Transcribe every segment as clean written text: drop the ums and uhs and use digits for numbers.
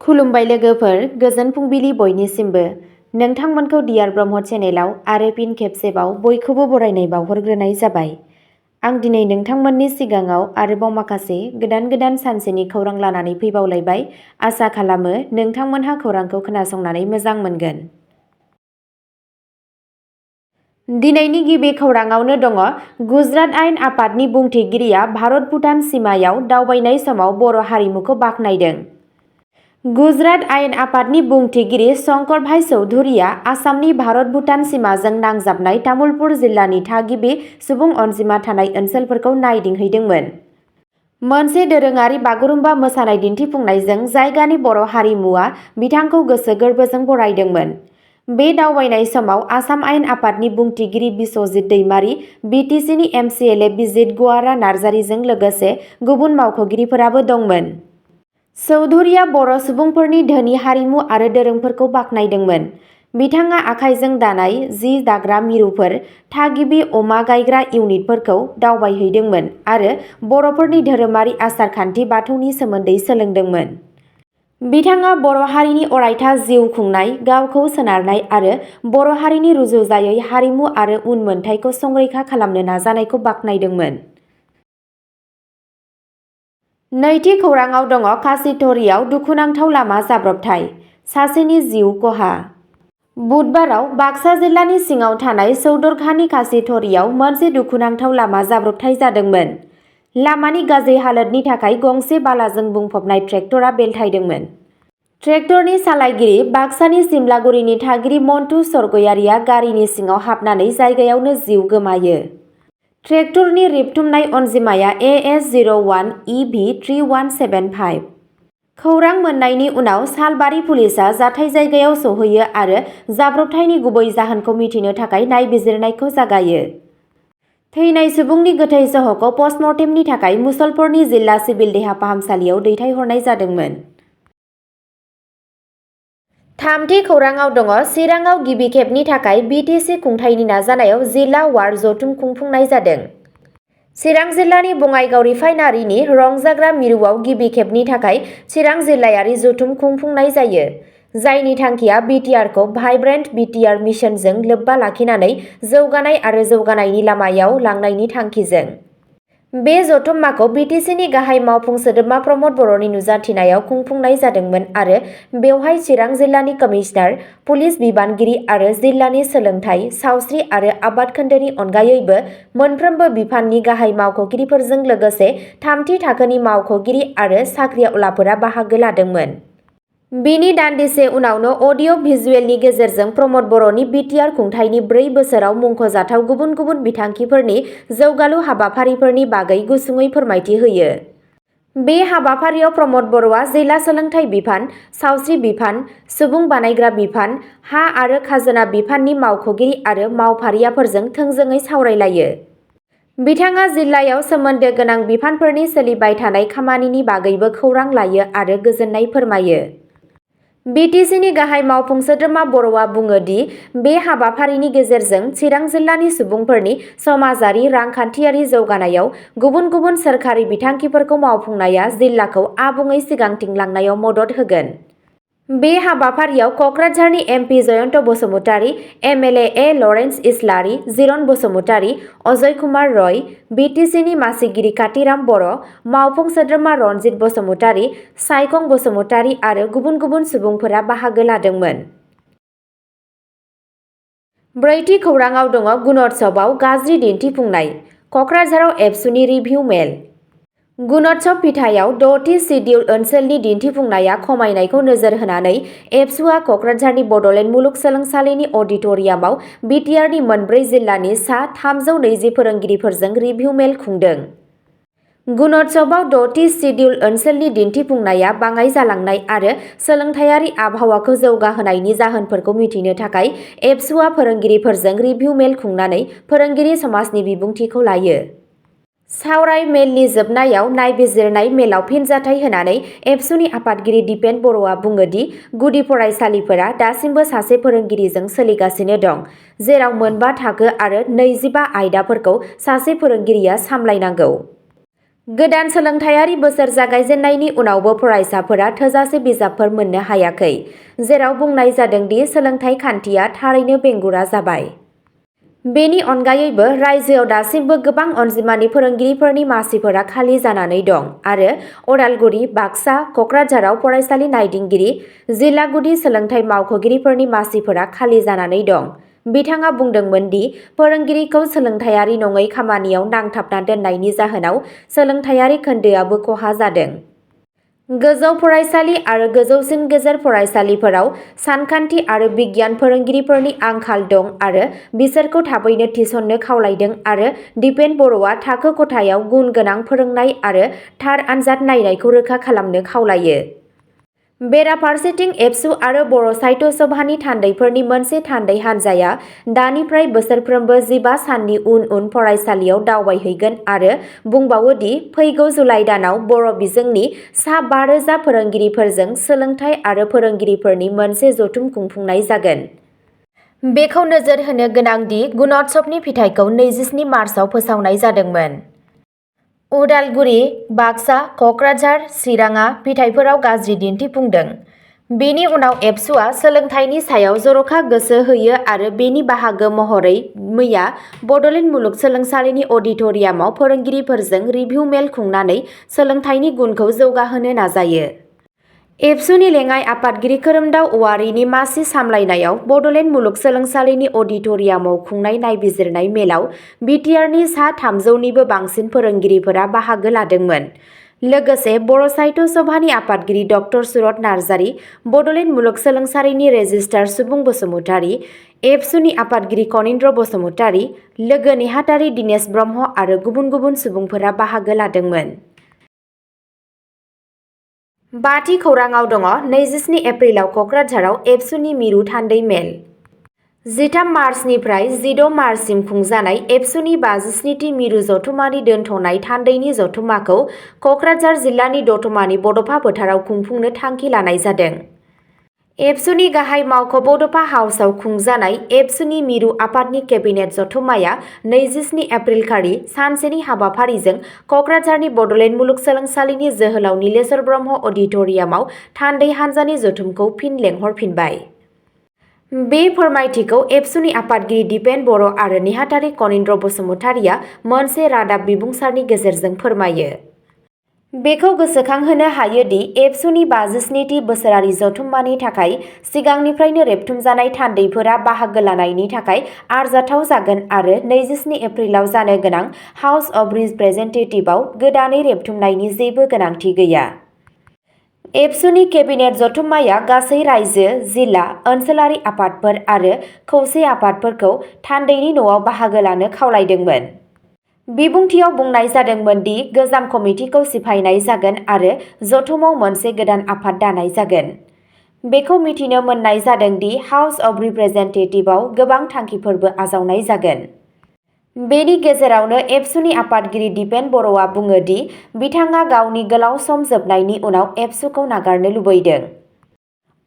खुलुमबाय लोगोफोर, गोजोन फुंबिलि बयनिसिमबो। नोंथांमोनखौ डियार ब्रह्म चेनेलाव आरो फिन खेबसेबाव बयखौबो बरायनाय बावहरग्रोनाय जाबाय। आं दिनै नोंथांमोननि सिगाङाव आरोबाव माखासे गोदान सानसेनि खौरां लानानै फैबावलायबाय। आसा खालामो नोंथांमोनहा खौरांखौ खोनासंनानै मोजां मोनगोन। दिनैनि गिबि खौराङावनो दङ। गुजरात आयेन आफादनि बुंथिगिरिया भारत-भुटान सिमायाव दावबायनाय समाव बर' हारिमुखौ बाख्नायदों। गुजरात आयेन आफादनि बुंथिगिरि शंकरभाई चौधुरीया आसामनि भारत-भुटान सिमाजों नांजाबनाय तामुलपुर जिल्लानि थागिबि सुबुं अनजिमा थानाय ओनसोलफोरखौ नायदिंहैदोंमोन। मोनसे दोरोङारि बागुरुम्बा मोसानाय दिन्थिफुंनायजों जायगानि बर' हारिमुआ बिथांखौ गोसो गोरबोजों बरायदोंमोन। बे दावबायनाय समाव आसाम आयेन आफादनि बुंथिगिरि बिस्वजित दैमारी, BTCनि MCLA बिजित गुवारा नार्जारीजों लोगोसे गुबुन मावख'गिरिफोराबो दंमोन। चौधुरीया बर' सुबुंफोरनि धोनि हारिमु आरो दोरोंफोरखौ बाख्नायदोंमोन। बिथाङा आखाइजों दानाय जि दाग्रा मिरुफोर, थागिबि अमा गायग्रा इउनिटफोरखौ दावबायहैदोंमोन आरो बर'फोरनि धोरोमारि आसार-खान्थि बाथौनि सोमोन्दै सोलोंदोंमोन। बिथाङा बर' हारिनि अरायथा जिउ खुंनाय, गावखौ सोनारनाय आरो बर' हारिनि रुजुजायै हारिमु आरो उनमोनथाइखौ संरैखा खालामनो नाजानायखौ बाख्नायदोंमोन। नैथि खौराङाव दङ खासिथ'रियाव दुखुनांथाव लामा जाब्रबथाय, सासेनि जिउ खहा। बुधबाराव बाक्सा जिल्लानि सिङाव थानाय चौदरघानि खासिथ'रियाव मोनसे दुखुनांथाव लामा जाब्रबथाय जादोंमोन। लामानि गाज्रि हालोदनि थाखाय गंसे बालाजों बुंफबनाय ट्रेक्टरा बेलथायदोंमोन। ट्रेक्टरनि सालायगिरि बाक्सानि सिमलागुरिनि थागिरि मन्टु सरगयारिया गारिनि सिङाव हाबनानै जायगायावनो जिउ गोमायो। ट्रेक्टरनि रेबथुमनाय अनजिमाया AS01EV3175। खौरां मोननायनि उनाव सालबारि पुलिसआ जाथाय जायगायाव सौहैयो आरो जाब्रबथायनि गुबै जाहोनखौ मिथिनो थाखाय नायबिजिरनायखौ जागायो। थैनाय सुबुंनि गोथै सह'खौ पस्टमर्टेमनि थाखाय मुसलपुरनि जिल्ला सिभिल देहा फाहामसालियाव दैथायहरनाय जादोंमोन। थामथि खौराङाव दङ चिराङाव गिबि खेबनि थाखाय BTC खुंथायनि नाजानायाव जिल्ला वार जथुम खुंफुंनाय जादों। चिरां जिल्लानि बङाइगाव रिफाइनारिनि रंजाग्रा मिरुआव गिबि खेबनि थाखाय चिरां जिल्लायारि जथुम खुंफुंनाय जायो, जायनि थांखिया BTRखौ भाइब्रेन्ट BTR मिशनजों लोब्बा लाखिनानै जौगानाय आरो जौगानायनि लामायाव लांनायनि थांखिजों। बे जथुम्माखौ BTCनि गाहाय मावफुं सोद्रोमा प्रमद बर'नि नुजाथिनायाव खुंफुंनाय जादोंमोन आरो बेवहाय चिरां जिल्लानि कमिशनार, पुलिस बिबानगिरि आरो जिल्लानि सोलोंथाइ, सावस्रि आरो आबाद खोन्दोनि अनगायैबो मोनफ्रोमबो बिफाननि गाहाय मावख'गिरिफोरजों लोगोसे थामथि थाखोनि मावख'गिरि आरो साख्रिआवलाफोरा बाहागो लादोंमोन। बिनि दान्दिसे उनावनो अडिअ' भिजुएलनि गेजेरजों प्रमद बर'नि BTR खुंथायनि 4 बोसोराव मुंख'जाथाव गुबुन बिथांखिफोरनि जौगालु हाबाफारिफोरनि बागै गुसुङै फोरमायथि होयो। बे हाबाफारियाव प्रमद बर'आ जिल्ला सोलोंथाइ बिफान, सावस्रि बिफान, सुबुं बानायग्रा बिफान, हा आरो खाजोना बिफाननि मावख'गिरि आरो मावफारियाफोरजों थोंजोङै सावरायलायो। बिथाङा जिल्लायाव सोमोन्दो गोनां बिफानफोरनि सोलिबाय थानाय खामानिनि बागैबो खौरां लायो आरो गोजोननाय फोरमायो। BTCनि गाहाय मावफुं सोद्रोमा बर'आ बुङो दि बे हाबाफारिनि गेजेरजों चिरां जिल्लानि सुबुंफोरनि समाजारि, रांखान्थियारि जौगानायाव गुबुन सोरखारि बिथांखिफोरखौ मावफुंनाया जिल्लाखौ आबुङै सिगांथिं लांनायाव मदद होगोन। बे हाबाफारियाव क'क्राझारनि MP Jayanta Basumatary, MLA A Lawrence Islary, Jiron Basumatary, Ajay Kumar Roy, BTCनि मासिगिरि कातिराम बर', मावफुं सोद्रोमा रनजित बसुमतारी, सायखं बसुमतारी आरो गुबुन सुबुंफोरा बाहागो लादोंमोन। ब्रैथि खौराङाव दङ गुणोत्सवआव गाज्रि दिन्थिफुंनाय, क'क्राझाराव एबसुनि रिभिउ मेल। गुणोत्सव फिथायाव 6थि सिडिउल ओनसोलनि दिन्थिफुंनाया खमायनायखौ नोजोर होनानै एबसुआ क'क्राझारनि बड'लेण्ड मुलुगसोलोंसालिनि अडिट'रियामाव BTRनि मोनब्रै जिल्लानि सा 320 फोरोंगिरिफोरजों रिभिउ मेल खुंदों। गुणोत्सवआव 6थि सिडिउल ओनसोलनि दिन्थिफुंनाया बाङाइ जालांनाय आरो सोलोंथायारि आबहावाखौ जौगाहोनायनि जाहोनफोरखौ मिथिनो थाखाय एबसुआ फोरोंगिरिफोरजों रिभिउ मेल खुंनानै फोरोंगिरि समाजनि बिबुंथिखौ लायो। सावराय मेलनि जोबनायाव नायबिजिरनाय मेलाव फिनजाथाय होनानै एबसुनि आफादगिरि दिपेन बर'आ बुङो दि गुदि फरायसालिफोरा दासिमबो सासे फोरोंगिरिजों सोलिगासिनो दं, जेराव 4 थाखो आरो 25 आयदाफोरखौ सासे फोरोंगिरिया सामलायनांगौ। गोदान सोलोंथायारि बोसोर जागायजेननायनि उनावबो फरायसाफोरा थोजासे बिजाबफोर मोननो हायाखै, जेराव बुंनाय जादों दि सोलोंथाइ खान्थिया थारैनो बेंगुरा जाबाय। बेनि अनगायैबो रायजोआव दासिमबो गोबां अनजिमानि फोरोंगिरिफोरनि मासिफोरा खालि जानानै दं आरो अदालगुरि, बाक्सा, कक्राझाराव फरायसालि नायदिंगिरि, जिल्ला गुदि सोलोंथाइ मावख'गिरिफोरनि मासिफोरा खालि जानानै दं। बिथाङा बुंदोंमोन दि फोरोंगिरिखौ सोलोंथायारि नङै खामानियाव नांथाबना दोननायनि जाहोनाव सोलोंथायारि खोन्दोआबो खहा जादों। गोजौ फरायसालि आरो गोजौसिन गेजेर फरायसालिफोराव सानखान्थि आरो बिगियान फोरोंगिरिफोरनि आंखाल दं आरो बिसोरखौ थाबैनो थिसननो खावलायदों आरो दिपेन बर'आ थाखो खथायाव गुन गोनां फोरोंनाय आरो थार आनजाद नायनायखौ रोखा खालामनो खावलायो। बेराफारसेथिं एबसु आरो बर' साहित्य सभानि थान्दैफोरनि मोनसे थान्दै हान्जाया दानिफ्राय बोसोरफ्रोमबो 15 साननि उन फरायसालियाव दावबायहैगोन आरो बुंबावो दि फैगौ जुलाइ दानाव बर' बिजोंनि सा 5,000 फोरोंगिरिफोरजों सोलोंथाइ आरो फोरोंगिरिफोरनि मोनसे जथुम खुंफुंनाय जागोन। बेखौ नोजोर होनो गोनां दि गुणोत्सवनि फिथाइखौ 27 मार्चआव फोसावनाय जादोंमोन। उदालगुरि, बाक्सा, कक्राझार, चिरांआ फिथाइफोराव गाज्रि दिन्थिफुंदों। बेनि उनाव एबसुआ सोलोंथाइनि सायाव जर'खा गोसो होयो आरो बेनि बाहागो महरै मैया बड'लेण्ड मुलुगसोलोंसालिनि अडिट'रियामाव फोरोंगिरिफोरजों रिभिउ मेल खुंनानै सोलोंथाइनि गुनखौ जौगाहोनो नाजायो। एबसुनि लेङाइ आफादगिरि खोरोमदाव औवारिनि मासि सामलायनायाव बड'लेण्ड मुलुगसोलोंसालिनि अडिट'रियामाव खुंनाय नायबिजिरनाय मेलाव बिटिआरनि सा 300निबो बांसिन फोरोंगिरिफोरा बाहागो लादोंमोन। लोगोसे बर' साहित्य सभानि आफादगिरि ड सुरत नार्जारि, बड'लेण्ड मुलुगसोलोंसालिनि रेजिस्ट्रार सुबुं बसुमतारि, एबसुनि आफादगिरि कनिन्द्र बसुमतारि, लोगो नेहाथारि दिनेश ब्रह्म आरो गुबुन गुबुन सुबुंफोरा बाहागो लादोंमोन। 5थि खौराङाव दङ 27 एप्रिलाव कक्राझाराव एबसुनि मिरु थान्दै मेल। 13 मार्चनिफ्राय 16 मार्चसिम खुंजानाय एबसुनि 57थि मिरु जथुमानि दोनथ'नाय थान्दैनि जथुमाखौ कक्राझार जिल्लानि दतमानि बड'फा फोथाराव खुंफुंनो थांखि लानाय जादों। एबसुनि गाहाय मावख' बड'फा हाउसआव खुंजानाय एबसुनि मिरु आफादनि केबिनेट जथुमाया 27 एप्रिल खालि सानसेनि हाबाफारिजों कक्राझारनि बड'लेण्ड मुलुगसोलोंसालिनि जोहोलाव नीलेश्वर ब्रह्म अडिट'रियामाव थान्दै हान्जानि जथुमखौ फिन लेंहरफिनबाय। बे फोरमायथिखौ एबसुनि आफादगिरि दिपेन बर' आरो नेहाथारि कनिन्द्र बसुमतारिया मोनसे रादाब बिबुंसारनि गेजेरजों फोरमायो। बेखौ गोसोखांहोनो हायो दि एबसुनि 57थि बोसोरारि जथुम्मानि थाखाय सिगांनिफ्रायनो रेबथुमजानाय थान्दैफोरा बाहागो लानायनि थाखाय आरजाथाव जागोन आरो 27 एप्रिलाव जानो गोनां हाउस अफ रिप्रेजेन्टेटिभआव गोदानै रेबथुमनायनि जेबो गोनांथि गैया। एबसुनि केबिनेट जथुम्माया गासै रायजो, जिल्ला, ओनसोलारि आफादफोर आरो खौसे आफादफोरखौ थान्दैनि न'आव बाहागो लानो खावलायदोंमोन। बिबुंथियाव बुंनाय जादोंमोन दि गोजाम कमिटिखौ सिफायनाय जागोन आरो जथुमाव मोनसे गोदान आफाद दानाय जागोन। बेखौ मिथिनो मोननाय जादों दि हाउस अफ रिप्रेजेन्टेटिभआव गोबां थांखिफोरबो आजावनाय जागोन। बेनि गेजेरावनो एबसुनि आफादगिरि दिपेन बर'आ बुङो दि बिथाङा गावनि गोलाव सम जोबनायनि उनाव एबसुखौ नागारनो लुबैदों।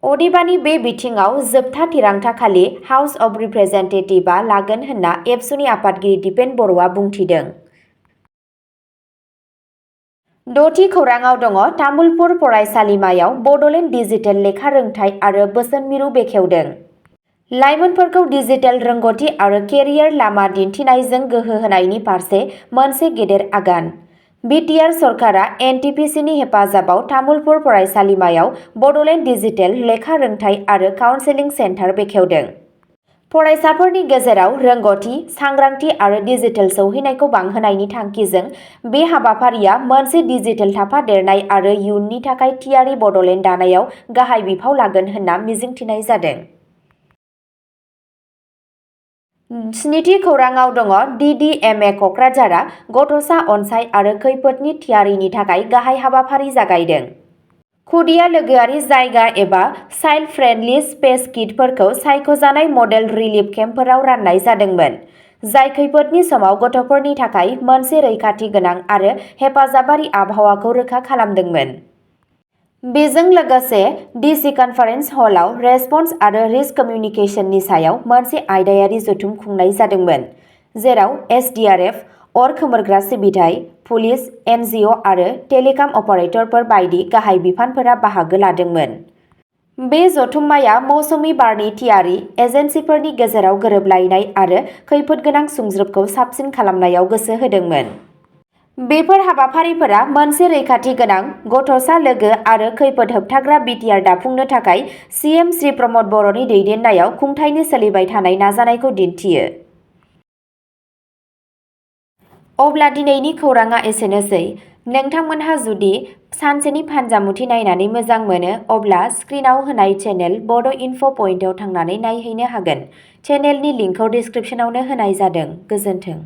अदेबानि बे बिथिङाव जोबथा थिरांथा खालि हाउस अफ रिप्रेजेन्टेटिभआ लागोन होनना एबसुनि आफादगिरि दिपेन बर'आ बुंथिदों। 6थि खौराङाव दङ तामुलपुर फरायसालिमायाव बड'लेण्ड डिजिटेल लेखा रोंथाय आरो बोसोन मिरु बेखेवदों। लाइमोनफोरखौ डिजिटेल रोंग'थि आरो केरियार लामा दिन्थिनायजों गोहो होनायनि फारसे मोनसे गेदेर आगान। बिटिआर सरकारा एनटिपिसिनि हेफाजाबाव तामुलपुर फरायसालिमायाव बड'लेण्ड डिजिटेल लेखा रोंथाय आरो काउन्सेलिं सेन्टार बेखेवदों। फरायसाफोरनि गेजेराव रोंग'थि, सांग्रांथि आरो डिजिटेल सौहैनायखौ बांहोनायनि थांखिजों बे हाबाफारिया मोनसे डिजिटेल थाफादेरनाय आरो इयुननि थाखाय थियारि बड'लेण्ड दानायाव गाहाय बिफाव लागोन होनना मिजिंथिनाय जादों। 7थि खौराङाव दङ डिडिएमए कक्राझारआ गथ'सा अनसाय आरो खैफोदनि थियारिनि थाखाय गाहाय हाबाफारि जागायदों। खुदिया लोगोआरि जायगा एबा चाइल्ड फ्रेन्डलि स्पेस किटफोरखौ सायख'जानाय मडेल रिलिफ केम्पफोराव राननाय जादोंमोन, जाय खैफोदनि समाव गथ'फोरनि थाखाय मोनसे रैखाथि गोनां आरो हेफाजाबारि आबहावाखौ रोखा खालामदोंमोन। बेजों लोगोसे डिसि कनफारेन्स हलआव रेसपन्स आरो रिस्क कमिउनिकेशननि सायाव मोनसे आयदायारि जथुम खुंनाय जादोंमोन, जेराव एसडिआरएफ, अर खोमोरग्रा सिबिथाइ, पुलिस, NGO आरो टेलिकम अपारेटरफोर बायदि गाहाय बिफानफोरा बाहागो लादोंमोन। बे जथुम्माया मौसुमि बारनि थियारि एजेन्सिफोरनि गेजेराव गोरोबलायनाय आरो खैफोदगोनां सुंज्रोबखौ साबसिन खालामनायाव गोसो होदोंमोन। बेफोर हाबाफारिफोरा मोनसे रैखाथि गोनां, गथ'सा लोगो आरो खैफोद होबथाग्रा बिटिआर दाफुंनो थाखाय CM श्री प्रमद बर'नि दैदेननायाव खुंथायनि सोलिबाय थानाय नाजानायखौ दिन्थियो। अब्ला दिनैनि खौरांआ एसेनोसै। नोंथांमोनहा जुदि सानसेनि फानजामुथि नायनानै मोजां मोनो अब्ला स्क्रिनाव होनाय चेनेल बड' इनफ' पइन्टआव थांनानै नायहैनो हागोन। चेनेलनि लिंकखौ डिस्क्रिप्शनावनो होनाय जादों। गोजोन्थों।